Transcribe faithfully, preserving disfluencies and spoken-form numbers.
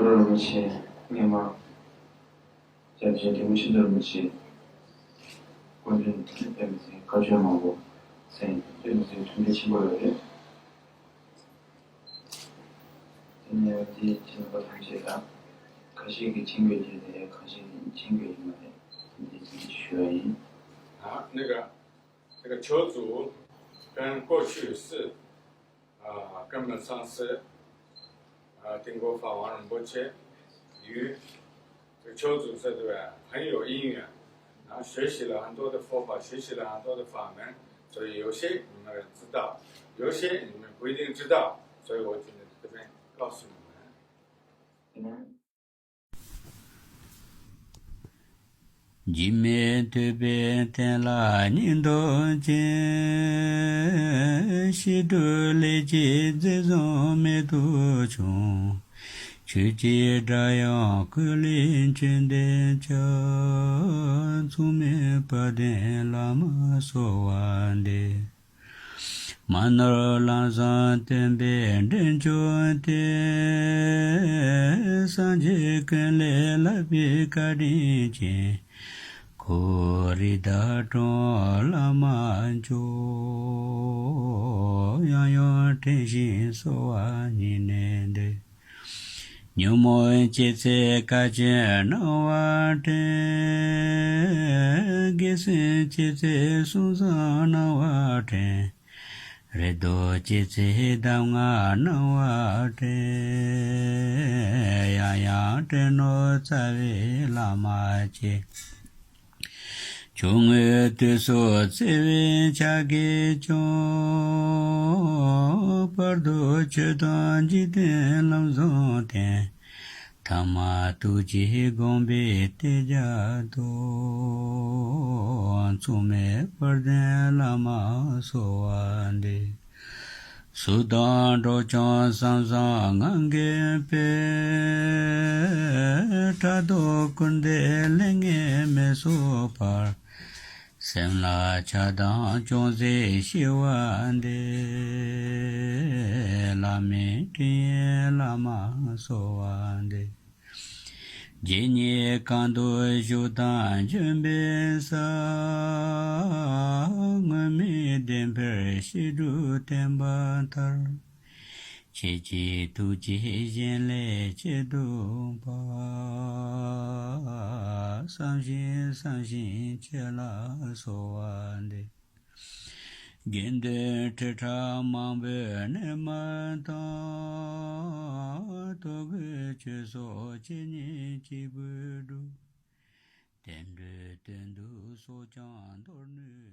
རིན་པོ་ཆེ་སྔས་མ་སྐྱབས་རྗེ་ལྡེའུ་ཆོས་རྡོར་རིན་པོ་ཆེ་སྐུ་མདུན་དུ་ཕེབས་མི་ཚེ་བཀའ་ཆོས་མང་པོ་གསན། ཕེབས་མི་ཚེ་ཐུགས་འདྲི་ཆེན་པོ་ཡོད་རེད། དེ་ནས་འདི་ཕྱི་ནང་པ་ཐམས་ཅད་ལ་ཁ་ཤས་ཀྱིས་མཆན་འགོད་བྱས་ཏེ་ཁ་ཤས་ཀྱིས་མཆན་འགོད་ཡོད་མ་རེད། འདི་ཚིག་ཞུ་བ་ཡིན། 啊，那个，那个求祖跟过去世，啊，根本上是，啊，顶国法王仁波切与这个求祖这对很有因缘，啊，学习了很多的佛法，学习了很多的法门，所以有些你们知道，有些你们不一定知道，所以我今天这边告诉你们。 འཇིགས་མེད་ཐུབ་པའི་བསྟན་ལ་སྙིང་སྟོབས་ཅན། ཞི་ཁྲོ་ལས་ཀྱི་མཛེས་བཟང་རྨད་དུ་བྱུང་། ཆོས་ཀྱི་སྒྲ་དབྱངས་སྐུ་ལས་ཁྱོན་ལྡན་གྱི། མཚུངས་མེད་དཔལ་ལྡན་བླ་མ་གསོལ་བ་འདེབས། མ་ནོར་ལམ་བཟང་སྟོན་པའི་འདྲེན་མཆོག་སྟེ། སངས་རྒྱས་ཀུན་ལས་བསླབ་པའི་བཀའ་དྲིན་ཅན། གོ་རིགས་བདག་སྐྱོང་བླ་མ་མཆོག་ཡང་ཡང་དྲན་ཞིང་གསོལ་བ་སྙིང་ནས་འདེབས། ཉོན་མོངས་སྐྱེས་ཚེ་བཀའ་བཀྱོན་སྣང་བ་དྲན། དགེ་སེམས་སྐྱེས་ཚེ་གསུང་བཟང་སྣང་བ་དྲན། རེ་དོགས་སྐྱེས་ཚེ་གདམས་ངག་སྣང་བ་དྲན། ཡང་ཡང་དྲན་ནོ་རྩ་བའི་བླ་མ་མཆོག་ཆོས་དངོས་དུས་སུ་བརྩེ་བའི་ཕྱག་གིས་སྐྱོང་། བར་དུ་ཆོས་དང་འཇིག་རྟེན་ལམ་བཟང་བསྟན། ཐ་མ་ཐུགས་རྗེས་དགོངས་པའི་གཏད་རྒྱ་རྡོ། མཚུངས་མེད་དཔལ་ལྡན་བླ་མ་གསོལ་བ་འདེབས། གཟུགས་དང་གྲོགས་ཀྱང་བསམ་བཟང་ངང་གིས་སྤེལ། ཕྲག་དོག་ཀུན་ལྡན་ལས་ངན་མི་གསོག་པར། སེམས་ལ་ཆགས་སྡང་ཅུང་ཟད་ཞི་བ་འདེབས། བླ་མའི་དྲིན་ཡིས་བླ་མ་གསོལ་བ་འདེབས། རྗེ་ཉིད་གང་དུ་བཞུགས་དང་བྱོན་པའི་ས། སྔོན་མེད་བདེན་པར་ཞི་ཁྲོ་བསྟན་པ་མཐར། ཁྱེད་ཀྱི་ཐུགས་རྗེས་གཞན་ལས་ཅི་འདོད་པ། བསམ་བཞིན་བསམ་བཞིན་ཁྱེད་ལ་གསོལ་བ་འདེབས། དགེ་འདུན་ཁྲི་ཕྲག་མང་པོས་གནས་མལ་དང་། ཐོག་གི་ཆོས་སོགས་ཇི་སྙེད་གཅིག་པུས་བསྒྲུབས། བསྟན་འགྲོའི་དོན་དུ་སྲོག་ཀྱང་འདོར་ནུས།